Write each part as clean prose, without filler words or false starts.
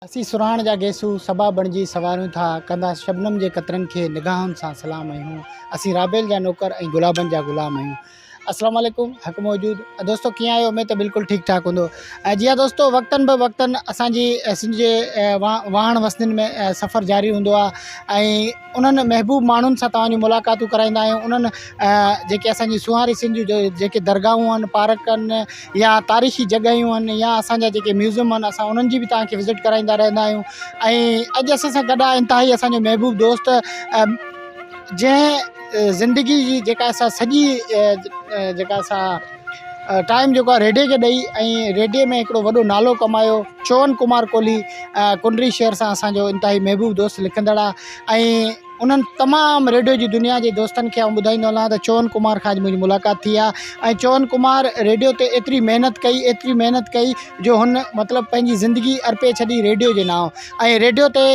اسين سرهاڻ جا گيسو صبا بڻجي سنواريون ٿا، ڪندا شبنم جي قطرن کي نگاهن سان سلام آهيون، اسين رابيل جا نوڪر ۽ گلابن جا غلام آهيون. السلام عليڪم حق موجود دوستو ڪيئن آهيو اميد ته بلڪل ٺيڪ ٺاڪ هوندو ۽ جي ها دوستو وقتن به وقتن اسان جي سنڌ جي واهڻ وسندين ۾ سفر جاري هوندو آهي ۽ انهن محبوب ماڻهن سان توهان جون ملاقاتون ڪرائيندا آهيون انهن جيڪي اسان جي سونهاري سنڌ جون جيڪي درگاهون آهن پارڪ آهن يا تاريخي جڳهيون آهن يا اسان جا جيڪي ميوزيم آهن اسان انهن جي به توهان کي وزٽ ڪرائيندا رهندا آهيون ۽ اڄ اسان سان گڏ آهي انتهائي اسان جو محبوب دوست جنهن زندگي جي جيڪا اسان سڄي جيڪا اسان ٽائيم جيڪو آهي ريڊيي کي ڏئي ۽ ريڊيي ۾ هڪڙو وڏو نالو ڪمايو چون ڪمار ڪولهي ڪنري شهر سان اسان جو انتهائي محبوب دوست لکندڙ آهي ۽ انهن تمام ريڊيو جي دنيا جي دوستن کي آئون ٻڌائيندو هلان ته چون ڪمار کان اڄ منهنجي ملاقات ٿي آهي ۽ چون ڪمار ريڊيو تي ايتري محنت ڪئي ايتري محنت ڪئي جو هن مطلب پنهنجي زندگي ارپي ڇڏي ريڊيو جي نانء ۽ ريڊيو تي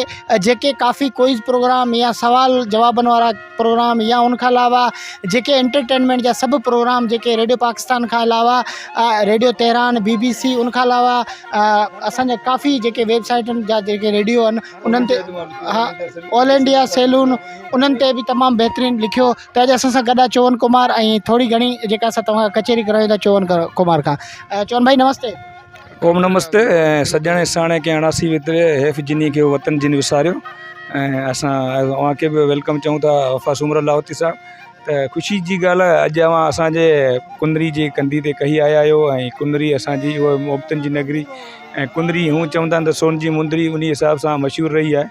جيڪي ڪافي ڪوئز پروگرام يا سوال جوابن وارا پروگرام يا ان کان علاوه جيڪي انٽرٽينمينٽ جا سڀ پروگرام جيڪي ريڊيو پاڪستان کان علاوه ريڊيو تهران بي بي سي ان کان علاوه اسان جا ڪافي جيڪي ويب سائيٽن جا جيڪي ريڊيو آهن انهن تي ها آل انڊيا سيلون انهن تي به تمام بهترين لکيو ته اڄ اسان سان گڏ آهي چون ڪمار ۽ ٿوري گهڻي جيڪا اسان توهان کان ڪچهري ڪرايون ٿا چون ڪمار کان چون ڀائي نمستي. اوم نمستي سڄڻ ساڻي ڪنهن اڻاسي وتري حيف جني کي وطن جن وساريو ۽ اسان اوهان کي به welcome چئون ٿا وفا سومرو لاهوتي صاحب ته خوشي جي ڳالهه آهي اڄ اوهان اسان جي ڪنري جي ڪنڌي تي ڪهي آيا آهيو ۽ ڪنري اسان جي اها محبتن جي نگري ۽ ڪنري هون چوندا آهن ته سون جي مندري انهي حساب سان مشهور رهي آهي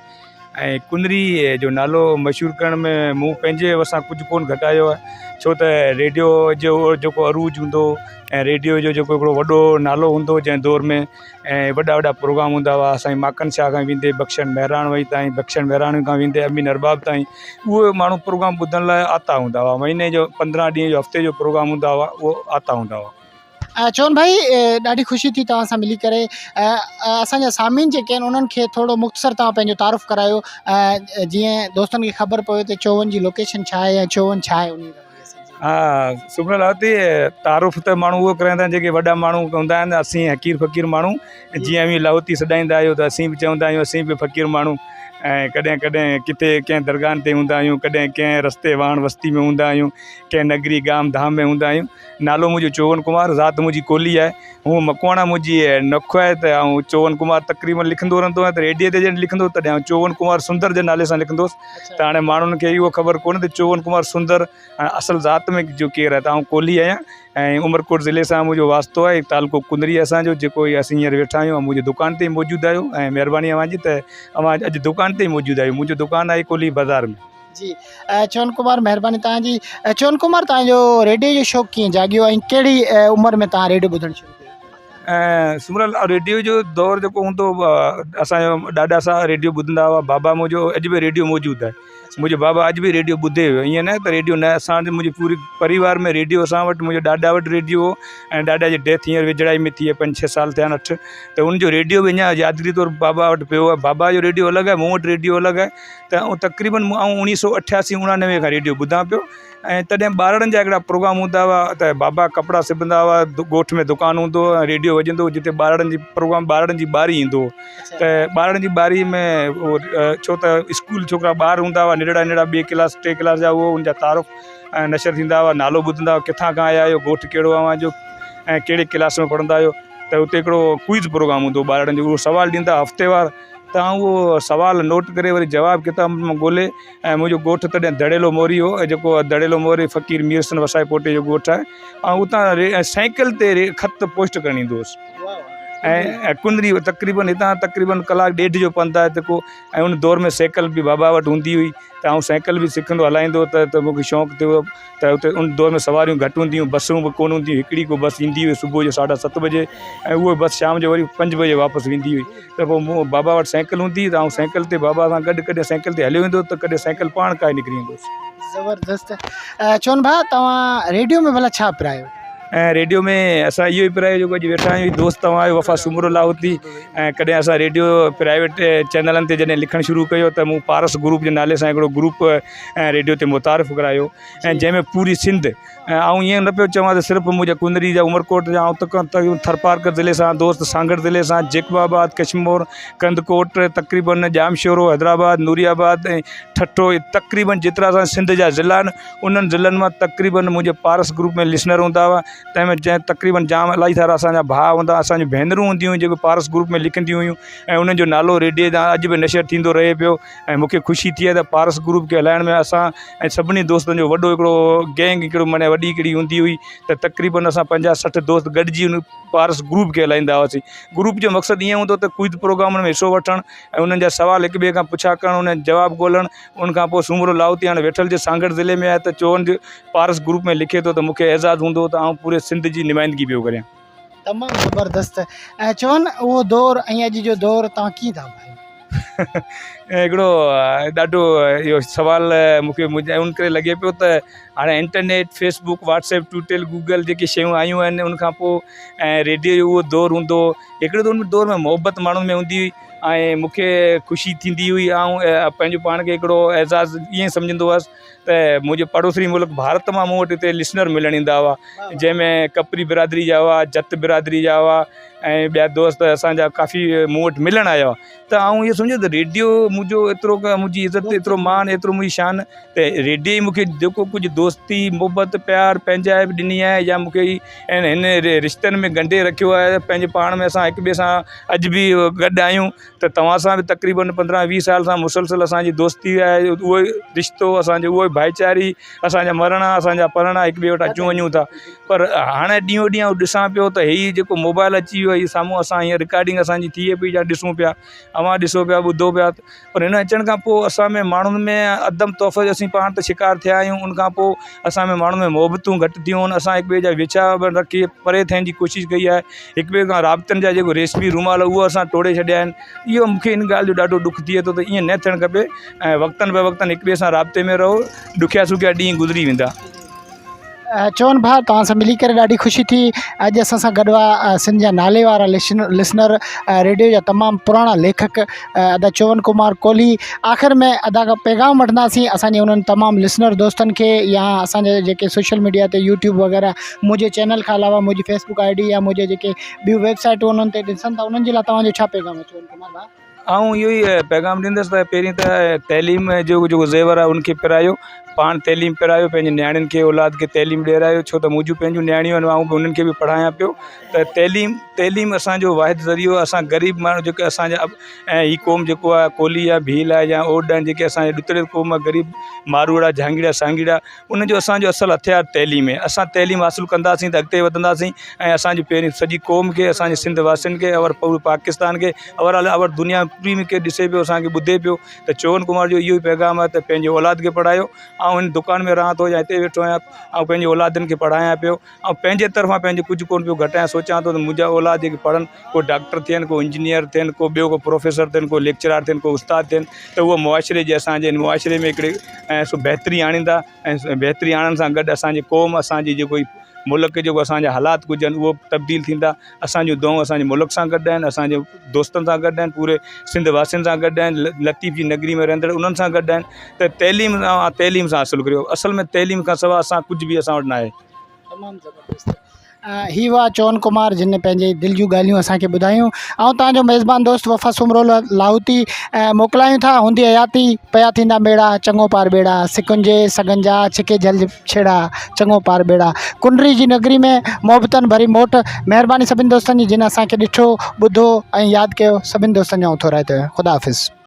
۽ ڪنري جو نالو مشهور ڪرڻ ۾ مون پنهنجي وسان ڪجهه ڪونه گهٽايو آهي ڇو ته ريڊيو جو جيڪو عروج هوندو هو ۽ ريڊيو جو جيڪو هڪڙو وڏو نالو هوندو هو جنهن دور ۾ ۽ وڏا وڏا پروگرام هوندا هئا سائين ماڪن شاهه کان ويندي بخشڻ مهراڻوي تائين بخشڻ مهراڻوي کان ويندي امين ارباب تائين اهي ماڻهو پروگرام ٻڌڻ لاء آتا هوندا هئا مهيني جو 15 ڏينهن جو هفتي جو پروگرام هوندا هئا اهو آتا هوندا هئا. چون ڀائي ڏاڍي خوشي ٿي توهان سان ملي ڪري اسان جا سامعين جيڪي آهن انهن کي ٿورو مختصر توهان پنهنجو تعارف ڪرايو جيئن دوستن کي خبر پوي ته چون جي لوڪيشن ڇا آهي يا چون ڇا آهي انهي حوالي سان. ها سمرل آرتي تعارف ته ماڻهو اهو ڪرائيندا آهن جيڪي وڏا ماڻهو هوندا آهن اسين حقير فقير ماڻهو جيئن اوهين لاهوتي سڏائيندا آهيو ته اسين به چوندا آهيون اسين به فقير ماڻهو ۽ ڪڏهن ڪڏهن ڪٿي ڪنهن درگاهن تي هوندا آهيون ڪڏهن ڪنهن رستي واهڻ وستي ۾ هوندا آهيون ڪنهن نگري گام ڌام ۾ هوندا آهيون نالو منهنجو چوون ڪمار ذات منهنجي ڪولهي آهي. هونء مڪواڻا منهنجي نک آهي ته آئون چوون ڪمار تقريبن لکندو رهندو آهيان ته ريڊيي تي جڏهن لکندو هوس تڏهن آئون چوون ڪمار سندر جي نالي سان لکندو هوس ته هاڻي ماڻهن کي اهو خبر ڪونهي ته چوون ڪمار سندر اصل ذات ۾ جو ڪير آهي ته آئون ڪولهي آهيان ۽ عمرڪوٽ ضلعي سان منهنجو واسطو آهي تعلقو ڪنري آهي اسان جو جيڪو هي اسين هينئر ويٺا آهيون منهنجي دڪان تي ئي موجود آهيو ۽ مهرباني اوهان جي ته اوهان اڄ دڪان تي ئي موجود آهيو منهنجو دڪان آهي ڪولهي بازار ۾. جي چون ڪمار مهرباني توهان جي چون ڪمار توهان جو ريڊيو جو شوق ڪيئن جاڳيو ۽ ڪهڙي عمر ۾ توهان ريڊيو ٻڌڻ شروع ڪيو؟ سمرل ريڊيو جو دور جيڪو هوندو هو اسان جو ڏاڏا صاحب ريڊيو ٻڌندا هئا بابا منهنجو اڄ به ريڊيو موجود آهي منهنجو بابا اڄ به ريڊيو ٻڌي پيو ائين نه ته ريڊيو نه اسان وٽ منهنجي پوري پريوار ۾ ريڊيو اسان وٽ منهنجي ڏاڏا وٽ ريڊيو هو ۽ ڏاڏا جي ڊيٿ هينئر ويجهڙائي ۾ ٿي آهي پنج ڇهه سال ٿيا آهن اٺ ته ان جو ريڊيو به اڃا يادگيري طور بابا وٽ پيو آهي بابا جو ريڊيو الڳ آهي مون وٽ ريڊيو الڳ آهي ته آئون تقريبن آئون اوڻيهه سو اٺياسي اڻانوي کان ريڊيو ٻڌان پيو ۽ تڏهن ٻارڙن جا هڪڙا پروگرام هوندا هئا ته بابا ڪپڙا سبندا هئا ڳوٺ ۾ دڪان هوندو هو ۽ ريڊيو وڄندو هو جتي ٻارڙن جي پروگرام ٻارڙن جي ٻاري ايندو هو ته ٻارڙن جي ٻاري ۾ اهو ڇو ته اسڪول ڇوڪرا ٻار هوندا هئا ننڍڙا ننڍڙا ٻي ڪلاس ٽي ڪلاس جا اهو ان جا تعارف ۽ نشر ٿيندا هئا نالو ٻڌندا هئا ڪٿان کان آيا آهيو ڳوٺ ڪهڙو آهي اوهان جو ۽ ڪهڙي ڪلاس ۾ پڙهندا آهيو ته اتي هڪڙو ڪوئز پروگرام هوندو هو ٻارڙن جو اهو سوال ڏيندا هفتيوار ته آئون اهو سوال نوٽ ڪري وري جواب ڪتاب مان ڳولي ۽ منهنجو ڳوٺ تڏهن دڙيلو موري هو ۽ جيڪو دڙيلو موري فقير مير حسن وسائي پوٽي جو ڳوٺ آهي آئون اتان سائيڪل تي خط پوسٽ ڪرڻ ايندو هوس ۽ ڪنري تقريبن هتان تقريبن ڪلاڪ ڏيڍ جو پنڌ آهي جيڪو ۽ ان دور ۾ سائيڪل به بابا وٽ هوندي هئي ته آئون سائيڪل به سکندو هلائيندو ته ته مونکي شوق ٿيو ته اتي ان دور ۾ سواريون گهٽ هونديون هيون بسون به ڪونه هونديون هيون هڪڙي ڪو بس ايندي هئي صبح جو ساڍا ست بجي ۽ اها بس شام جو وري پنج بجي واپس ويندي هئي ته پوء مون بابا وٽ سائيڪل هوندي هئي ته آئون سائيڪل تي بابا سان گڏ ڪڏهن سائيڪل تي هليو ويندو هوس ته ڪڏهن سائيڪل پاڻ ڪاهي نڪري ايندو هوس. زبردست چون ڀاء توهان ريڊيو ۾ ڀلا ڇا پرايو؟ ۽ ريڊيو ۾ اسان اهو ئي پرايو جيڪو اڄ ويٺا آهيون دوست توهان آهيو وفا سومرو لاهوتي ۽ ڪڏهن اسان ريڊيو پرائيويٽ چينلن تي جڏهن لکڻ شروع ڪيو ته مون پارس گروپ جي نالي سان هڪڙو گروپ ريڊيو تي متعارف ڪرايو ۽ جنهن ۾ پوري سنڌ ۽ آئون ائين نه پيو چوان ته صرف منهنجا ڪنري جا عمرڪوٽ جا آئون ته ٿرپارڪر ضلعي سان دوست سانگهڙ ضلعي سان جيڪب آباد ڪشمور ڪنڌڪوٽ تقريبن ڄامشورو حيدرآباد نوري آباد ۽ ٺٽو تقريبن جيترا اسان جي سنڌ جا ضلعا آهن انهن ضلعن مان تقريبن منهنجي پارس گروپ ۾ لسنر هوندا هئا تنهن ۾ جنهن تقريبن جام الاهي سارا اسان جا ڀاء هوندا اسان جون ڀينرون هونديون هيون جيڪي پارس گروپ ۾ لکنديون هيون ۽ انهن جو نالو ريڊيي تان اڄ به نشر ٿيندو رهي پيو ۽ مون کي خوشي ٿي آهي ته پارس گروپ کي هلائڻ ۾ اسان ۽ سڀني دوستن جو وڏو هڪڙو گينگ هڪڙو معنيٰ وڏي هڪڙي هوندي هئي ته تقريبن اسان 50 60 دوست گڏجي ان پارس گروپ کي هلائيندا هئاسين گروپ جو مقصد ائين هوندو ته ڪوئز پروگرامن ۾ حصو وٺڻ ۽ انهن جا سوال هڪ ٻئي کان پڇا ڪرڻ انهن جا جواب ڳولڻ ان کان پوء سومرو لاهوتي هاڻي ويٺل جي سانگهڙ ضلعي ۾ آهي ته چون جو پارس گروپ ۾ لکي ٿو ته مون کي اعزاز هوندو ته آئون پوري سنڌ جي نمائندگي پيو ڪريان. تمام زبردست ۽ چون اهو دور ۽ اڄ جو دور توهان ڪيئن ٿا ڀانيو؟ هڪڙو ڏاڍو اهو سوال مون کي ان ڪري لڳي پيو ته هاڻي internet Facebook WhatsApp Twitter Google جيڪي شيون آيون آهن ان کان پوء ۽ ريڊيو جو اهو دور هوندو هو هڪڙو ته ان دور ۾ محبت ماڻهن ۾ هوندي هئي ۽ مون کي خوشي ٿيندي هئي آئون پنهنجو پاڻ کي هڪڙو اعزاز ائين سمجهندو هئس ته منهنجي پڙوسري ملڪ ڀارت مان مون وٽ هتي لسنر ملڻ ايندا هئا جنهن ۾ ڪپري برادري جا هئا جت برادري جا هئا ۽ ٻيا دوست اسان جا ڪافي مون وٽ ملڻ آيا هئا ته آئون اهو سمجهيو ته ريڊيو منهنجو ايترو منهنجي عزت ايترو مان ايترو منهنجي شان ته ريڊيو ئي مون کي جيڪو ڪجهه دوستي محبت پيار پنهنجائپ ڏني آهي يا مون کي ۽ هن رشتن ۾ ڳنڍي رکيو آهي پنهنجي پاڻ ۾ اسان هڪ ٻئي سان اڄ به گڏ آهيون ته توهان سان به تقريبن 15 20 سال سان مسلسل اسان جي دوستي آهي اهو ئي رشتو اسان جو اهو ئي ڀائيچاري اسان جا مرڻا اسان جا پرڻا هڪ ٻئي وٽ اچون وڃون ٿا پر هاڻي ڏينهون ڏينهن آئون ڏسان پيو ته هي جيڪو موبائل اچي ويو آهي سامهون اسان هينئر رڪارڊنگ اسان جي ٿئي پئي يا ڏسون پيا اوهان ڏسو پيا ٻڌو پيا پر هن اچڻ کان پوء اسان ۾ ماڻهن ۾ عدم تحفظ اسين پاڻ ته شڪار ٿيا آهيون ان کان پوء اسان ۾ ماڻهن ۾ محبتون گهٽ ٿيون آهن اسان هڪ ٻئي جا ويڇا به رکي پري ٿيڻ جي ڪوشش ڪئي آهي هڪ ٻئي کان رابطن جا جيڪو ريشمي رومال اهو اسان ٽوڙي ڇڏيا آهن اهو مون کي ان ڳالهه جو ڏاڍو ڏک ٿئي ٿو ته ائين نه ٿيڻ کپي ۽ وقتن به وقتن هڪ ٻئي سان رابطي ۾ رهو ڏکيا سکيا ڏينهن گذري ويندا. چون ڀاء توهان سان ملي ڪري ڏاڍي خوشي ٿي اڄ اسان سان گڏ هئا سنڌ جا نالي وارا لسنر ريڊيو جا تمام پراڻا ليکڪ ادا چون ڪمار ڪولهي آخر ۾ ادا کان پيغام وٺنداسين اسان جي انهن تمام لسنر دوستن کي يا اسان جا جيڪي سوشل ميڊيا تي يوٽيوب وغيره منهنجي چينل کان علاوه منهنجي فيس بڪ I D يا منهنجي جيڪي ٻيون ويب سائيٽون انهن تي ڏسن ٿا انهن جي لاء توهان جو ڇا پيغام آهي چون ڪمار ڀاء. آئون اهو ئي پيغام ڏيندس ته پهرين ته تعليم جو جيڪو زيور آهي ان کي پرايو پاڻ تعليم پرايو پنهنجي نياڻين کي اولاد کي تعليم ڏيرايو ڇو ته منهنجون پنهنجون نياڻيون آهن آئون به انهن کي به پڙهايان پيو ته تعليم تعليم اسانجو واحد ذريعو آهي اسان غريب ماڻهو جيڪي اسانجا ۽ هي قوم جيڪو آهي ڪولهي آهي ڀيل آهي يا اوڏ آهن جيڪي اسانجي ڏتڙيل قوم آهي غريب ماروئڙا جهانگيئڙا سانگيئڙا ان جو اسانجو اصل هٿيار تعليم آهي اسان تعليم حاصل ڪنداسين ته اڳتي وڌنداسين ۽ اسانجي پهرين سڄي قوم کي اسانجي سنڌ واسين کي اور پوري پاڪستان کي اور آل اوور دنيا پوري ۾ ڪير ڏسي پيو اسانکي ٻڌي پيو ته چون ڪمار جو اهو ئي پيغام آهي ته پنهنجي اولاد کي پڙهايو آئون هن دڪان ۾ رهان ٿو يا هتي ويٺو آهيان آئون پنهنجي اولادن کي پڙهايان پيو آئون پنهنجي طرفان پنهنجو ڪجهه ڪونه پيو گهٽايان سوچان ٿو ته منهنجا اولاد جيڪي پڙهن ڪو ڊاڪٽر ٿين ڪو انجنيئر ٿين ڪو ٻيو ڪو پروفيسر ٿين ڪو ليڪچرار ٿين ڪو استاد ٿين ته اهو معاشري جي اسان جي معاشري ۾ هڪڙي ۽ سو بهتري آڻيندا ۽ بهتري آڻڻ سان گڏ اسان جي قوم اسان جي جيڪو هي ملڪ جيڪو اسان جا حالات ڪجهه آهن اهو تبديل ٿيندا اسان جون دعائون اسان جي ملڪ سان گڏ آهن اسان جي دوستن سان گڏ آهن پوري سنڌ واسين سان گڏ آهن لطيف جي نگري ۾ رهندڙ انهن سان گڏ آهن ته تعليم تعليم سان حاصل ڪريو اصل ۾ تعليم کان سواء اسان ڪجهه به اسان وٽ ناهي. تمام زبردست هي هئا چون ڪمار جن پنهنجي دل جون ڳالهيون اسان کي ٻڌايون آئون توهان جو ميزبان دوست وفا سومرو لاهوتي موڪلايون ٿا هوندي حياتي پيا ٿيندا ميڙا چڱو پار ٻيڙا سڪن جي سگن جا ڇڪي جهل ڇيڙا چڱو پار ٻيڙا ڪنري جي نگري ۾ محبتن ڀري موٽ مهرباني سڀني دوستن جي جن اسان کي ڏٺو ٻڌو ۽ ياد ڪيو سڀني دوستن جو آئون ٿورائتو آهيان خدا حافظ.